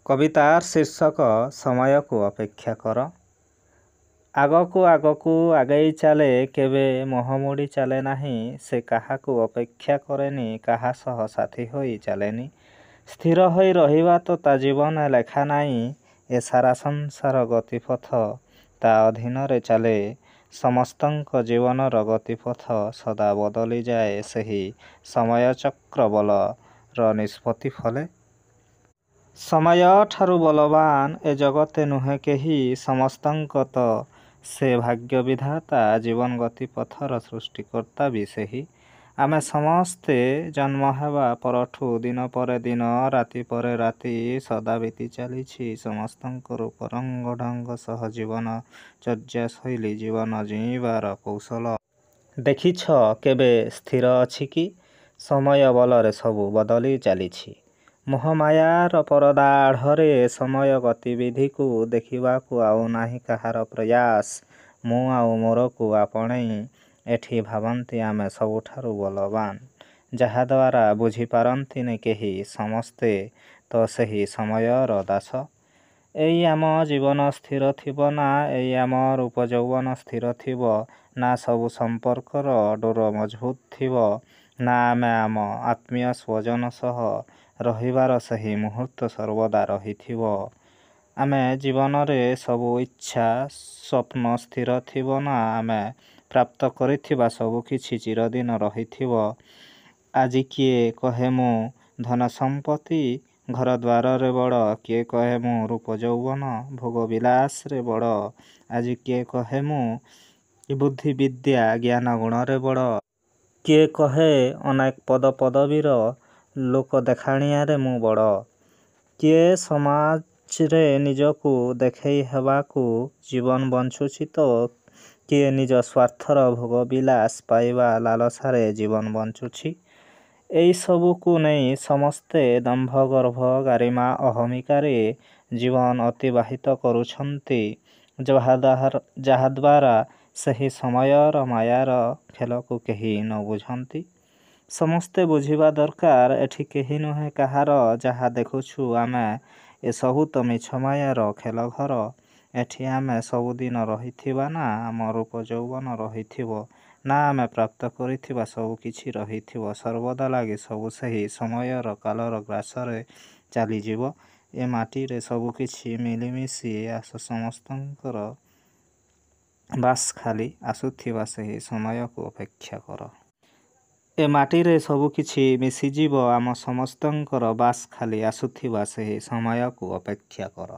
କବିତାର ଶୀର୍ଷକ ସମୟକୁ ଅପେକ୍ଷା କର। ଆଗକୁ ଆଗକୁ ଆଗେଇ ଚାଲେ, କେବେ ମୁହଁମୋଡ଼ି ଚାଲେ ନାହିଁ। ସେ କାହାକୁ ଅପେକ୍ଷା କରେନି, କାହା ସହ ସାଥୀ ହୋଇ ଚାଲେନି। ସ୍ଥିର ହୋଇ ରହିବା ତ ତା ଜୀବନେ ଲେଖା ନାଇଁ। ଏ ସାରା ସଂସାର ଗତିପଥ ତା ଅଧୀନରେ ଚାଲେ। ସମସ୍ତଙ୍କ ଜୀବନର ଗତିପଥ ସଦା ବଦଳିଯାଏ ସେହି ସମୟଚକ୍ର ବଳର ନିଷ୍ପତ୍ତି ଫଳେ। ସମୟଠାରୁ ବଳବାନ ଏ ଜଗତେ ନୁହେଁ କେହି। ସମସ୍ତଙ୍କ ତ ସେ ଭାଗ୍ୟବିଧାତା, ଜୀବନ ଗତିପଥର ସୃଷ୍ଟିକର୍ତ୍ତା ବି ସେହି। ଆମେ ସମସ୍ତେ ଜନ୍ମ ହେବା ପରଠୁ ଦିନ ପରେ ଦିନ, ରାତି ପରେ ରାତି ସଦା ବିତି ଚାଲିଛି। ସମସ୍ତଙ୍କ ରୂପ ରଙ୍ଗ ଢଙ୍ଗ ସହ ଜୀବନ ଚର୍ଯ୍ୟା ଶୈଳୀ, ଜୀବନ ଜୀଇଁବାର କୌଶଳ ଦେଖିଛ କେବେ ସ୍ଥିର ଅଛି କି? ସମୟ ବଳରେ ସବୁ ବଦଳି ଚାଲିଛି। ମୋହମାୟାର ପରଦାଆଢ଼ରେ ସମୟ ଗତିବିଧିକୁ ଦେଖିବାକୁ ଆଉ ନାହିଁ କାହାର ପ୍ରୟାସ। ମୁଁ ଆଉ ମୋରକୁ ଆପଣେଇ ଏଠି ଭାବନ୍ତି ଆମେ ସବୁଠାରୁ ବଳବାନ। ଯାହାଦ୍ୱାରା ବୁଝି ପାରନ୍ତିନି କେହି, ସମସ୍ତେ ତ ସେହି ସମୟର ଦାସ। ଏଇ ଆମ ଜୀବନ ସ୍ଥିର ଥିବ ନା ଏଇ ଆମ ରୂପ ଯୌବନ ସ୍ଥିର ଥିବ, ନା ସବୁ ସମ୍ପର୍କର ଡୋର ମଜଭୁତ ଥିବ, ନା ଆମେ ଆମ ଆତ୍ମୀୟ ସ୍ୱଜନ ସହ ରହିବାର ସେହି ମୁହୂର୍ତ୍ତ ସର୍ବଦା ରହିଥିବ। ଆମେ ଜୀବନରେ ସବୁ ଇଚ୍ଛା ସ୍ୱପ୍ନ ସ୍ଥିର ଥିବ ନା ଆମେ ପ୍ରାପ୍ତ କରିଥିବା ସବୁକିଛି ଚିରଦିନ ରହିଥିବ। ଆଜି କିଏ କହେ ମୁଁ ଧନ ସମ୍ପତ୍ତି, ଘରଦ୍ୱାରରେ ବଡ଼, କିଏ କହେ ମୁଁ ରୂପ ଯୌବନ, ଭୋଗ ବିଳାସରେ ବଡ଼, ଆଜି କିଏ କହେ ମୁଁ ବୁଦ୍ଧି ବିଦ୍ୟା ଜ୍ଞାନ ଗୁଣରେ ବଡ଼, କିଏ କହେ ଅନେକ ପଦପଦବୀର ଲୋକ ଦେଖାଣିଆରେ ମୁଁ ବଡ଼, କିଏ ସମାଜରେ ନିଜକୁ ଦେଖେଇ ହେବାକୁ ଜୀବନ ବଞ୍ଚୁଛି ତ କିଏ ନିଜ ସ୍ୱାର୍ଥର ଭୋଗବିଳାସ ପାଇବା ଲାଳସାରେ ଜୀବନ ବଞ୍ଚୁଛି। ଏଇ ସବୁକୁ ନେଇ ସମସ୍ତେ ଦମ୍ଭ, ଗର୍ବ, ଗାରିମା, ଅହମିକାରେ ଜୀବନ ଅତିବାହିତ କରୁଛନ୍ତି, ଯାହାଦ୍ୱାରା ସେହି ସମୟର ମାୟାର ଖେଳକୁ କେହି ନ ବୁଝନ୍ତି। ସମସ୍ତେ ବୁଝିବା ଦରକାର, ଏଠି କେହି ନୁହେଁ କାହାର। ଯାହା ଦେଖୁଛୁ ଆମେ ଏସବୁ ତ ମିଛ ମାୟାର ଖେଳଘର। ଏଠି ଆମେ ସବୁଦିନ ରହିଥିବା ନା ଆମ ରୂପ ଯୌବନ ରହିଥିବ, ନା ଆମେ ପ୍ରାପ୍ତ କରିଥିବା ସବୁକିଛି ରହିଥିବ ସର୍ବଦା ଲାଗି। ସବୁ ସେହି ସମୟର କାଳର ଗ୍ରାସରେ ଚାଲିଯିବ, ଏ ମାଟିରେ ସବୁକିଛି ମିଳିମିଶି ଆସ ସମସ୍ତଙ୍କର। ବାସ୍ ଖାଲି ଆସୁଥିବା ସେହି ସମୟକୁ ଅପେକ୍ଷା କର। ଏ ମାଟିରେ ସବୁକିଛି ମିଶିଯିବ ଆମ ସମସ୍ତଙ୍କର, ବାସ୍ ଖାଲି ଆସୁଥିବା ସେହି ସମୟକୁ ଅପେକ୍ଷା କର।